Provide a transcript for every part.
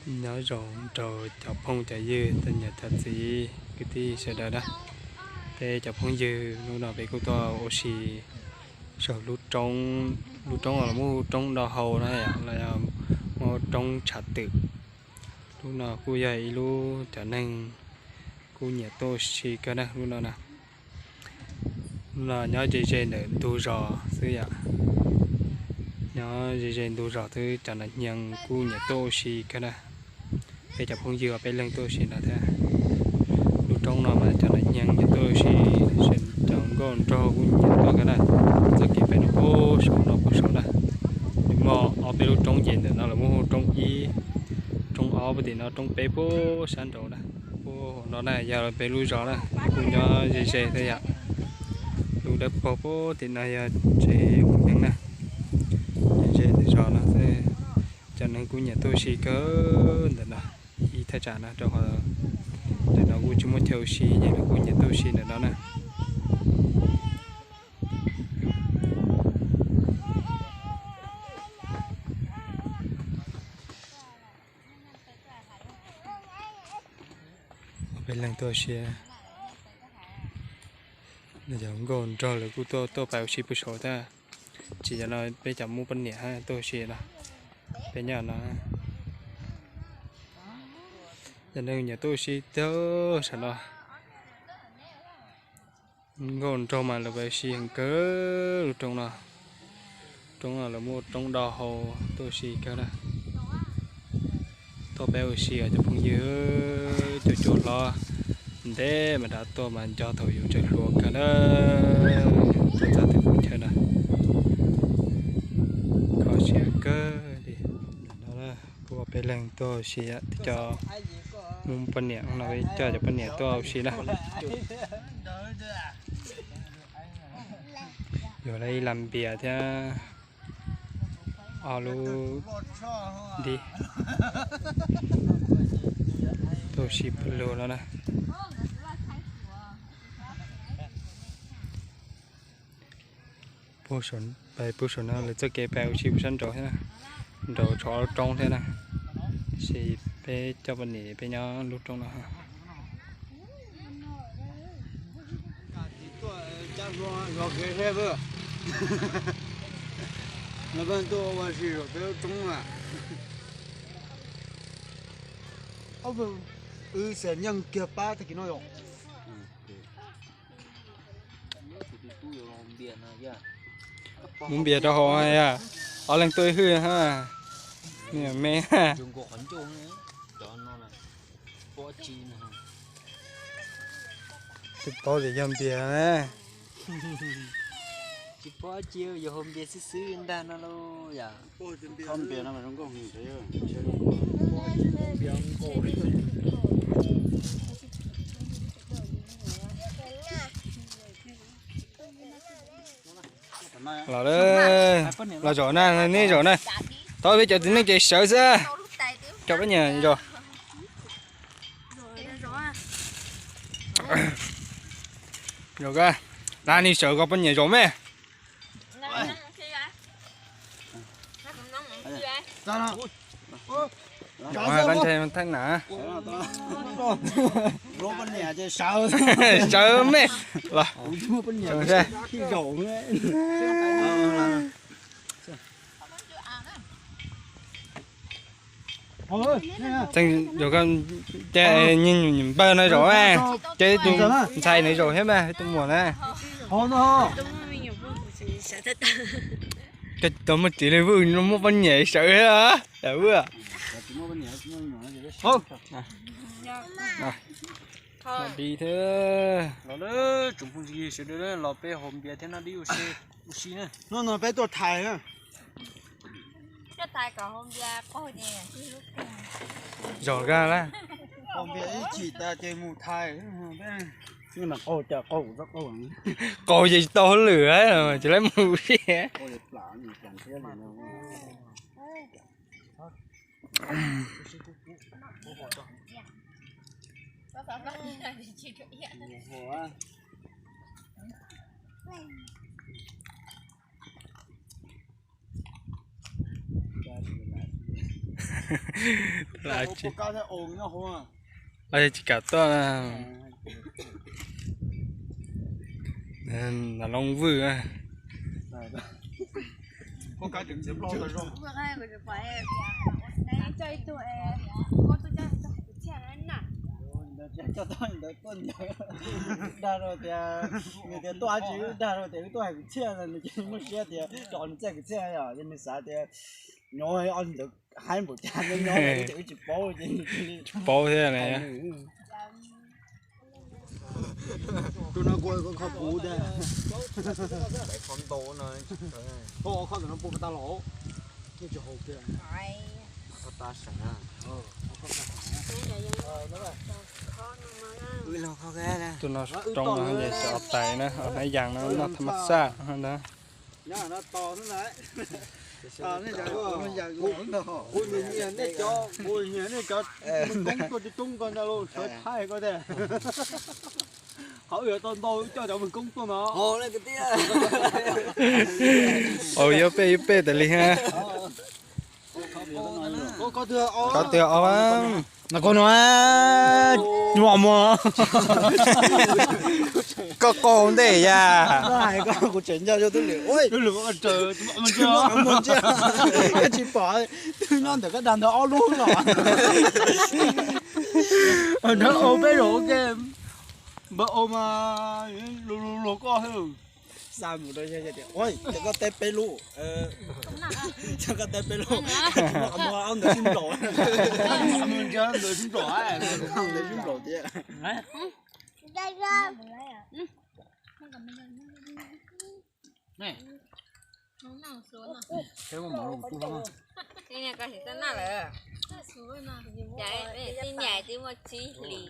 Nyob zoo rau cov phooj cov ywg, cov niam cov txiv kwv tij sawv daws na. Peb cov phooj ywg, hnub no peb kuj tuaj ua si saum lub roob, lub roob uas lawv muab hu roob Do Hau no, los yog muab roob Tshav Twm. Lub no kuj yog ib lub cov neeg kuj nyiam tuaj ua si kawg na lub no na. Lub no nyob ze ze ntawm ntug zos xwb yom. Nyob ze ze ntug zos xwb, cov nas hnyee kuj nyiam tuaj ua si kawg na. Peb cov phooj ywg peb leeg tuaj ua si no thiab. Lub roob no mas cov nas hnyee nyiam tuaj ua si, cov nkauj nraug kuj nyiam tuaj kawg na. Txoj kev pem no puag saum no puag saum na. Nws muaj ob peb lub roob ces ntawm no lawv muab hu roob ib, roob ob puag tim no, roob peb puag sab nraud na. Puag no na yog peb lub zos na, kuj nyob ze ze thiab yom. Lub dawb paug puag tim no yog tsev ua neeg na. Ze ze ntawm zos no xwb, cov neeg kuj nyiam tuaj ua si kawg ntawm no. Ib thaj tsam no rau qhov ntawm no kuj tsis muaj chaw ua si ces lawv kuj nyiam tuaj ua si ntawm no na. Peb leeg tuaj ua si, cov nkauj nraug lawv kuj tuaj tuaj pais ua si puag saud thiab. Tsis yog no peb cov Hmoob poj niam tuaj ua si no, peb nyob no. Cov neeg nyiam tuaj ua si tiag saum no. Nkauj nraug mas lawv pais ua si heev kawg lub roob no. Roob no lawv muab roob Do Hau tuaj ua si kawg na. Tuaj peb ua si os cov phooj ywg, cua cua hlob ntev mas rov tuaj mas nco thaum yus tseem hluas kawg na. Tuaj txog tej qub chaw no, kho siab kawg li. Kuv peb leeg tuaj ua si, cov Hmoob poj niam no, coj cov poj niam tuaj ua si na. Yuav lawv ib lam npias thiab ob lub dib tuaj ua si pawg lug no na. Pais puag saum no lawv txoj kev pais ua si puag sab nraud thiab na, nraud tshuav ob lub roob thiab na. Tab sis peb coj poj niam peb nyob lub roob no. Wb xav nyeej kiag pab tag kis no yom. Muab npias rau hauv, ob leeg tuaj ib hwj ha. Me. Twb paub tias yog npias na. Tsis paub dab tsi, yog hauv npias xwb xwb ntag no lauj yom. Los, los zaum na, nej zaum na. Tau peb cov txiv neej ces sawv xwb. Cov poj niam zaum. Zaum, na nej sawv kom poj niam zaum me. Zaum, koj ntshai thaij na. Sawv me los. Ces npawg no zaum, ces tus ntxhais no zaum thiab mas tus muam na. Cov muaj txiv li Vwj muaj poj niam sawv thiab. Vwj, di thiab. Los, tsoom phooj ywg sawv daws, los peb haus npias thiab noj dib ua si na. Hnub no peb tuaj thais na. Zaum kawg na. Haus npias ib chim tas ces mus thais. Qaug ces tsis tau hauj lwm, tsis lawv mus ua si. Tsis kam tuaj na. Nov loo vwj. Dag rau tias, nws tias tuaj dab tsi, wb dag rau tias wb tuaj hais kwv txhiaj no, nws ces muaj siab tias rau nws txawj kwv txhiaj yom, ces nws xav tias nyob ob ntawd haib npaum cas nyob nyob ces wb tsis paub ces tsis paub thiab na. Tus no kuv kho kuv tiag. Kho ntau no, kho tus no puas tau los? Yeej tsis haus kiag. Tus no roob no ces xyov tais na, hnab yas no noj tham mas xaj ntag. Kuv nyiam nej cov, kuv nyiam nej cov koob tuaj coob ko ntag lauj, sawv thaij ko tiag. Qhov wb yuav tau ntau coj cov koob tuaj mas. Au, yuav peb yuav peb tas li ha. Koj twg os? No koj no, nyuam muag. Koj qaug ntej yas. Koj hais koj kuv tseem nco yog twb lwm, koj tsis pom, twb nyob ntawm koj dag ntawd ob lub los. Nrad au peb zaum ua ke, npawg au mas luag luag koj. Xa mus rau tias, cov koj teb peb lub, cov koj teb peb lub, muab ntawd sib nplaum, ntawd sib nplaum, ntawd sib nplaum tias.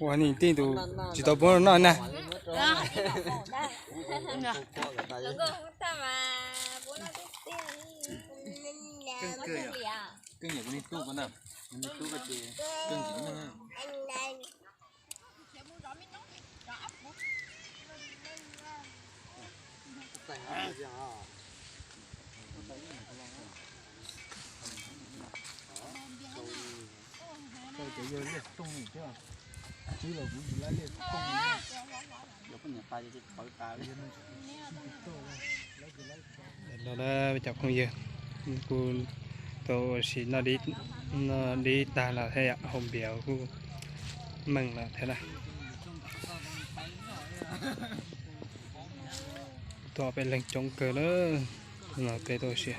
Ua, nej tij tus tsis tau puab noj na. Los da cov phooj ywg, kuv tau ua si noj dib tag los thiab yom, haus npias kuj meej lawm thiab na. Tuaj peb leeg coob kawg lawm, no peb tuaj ua si.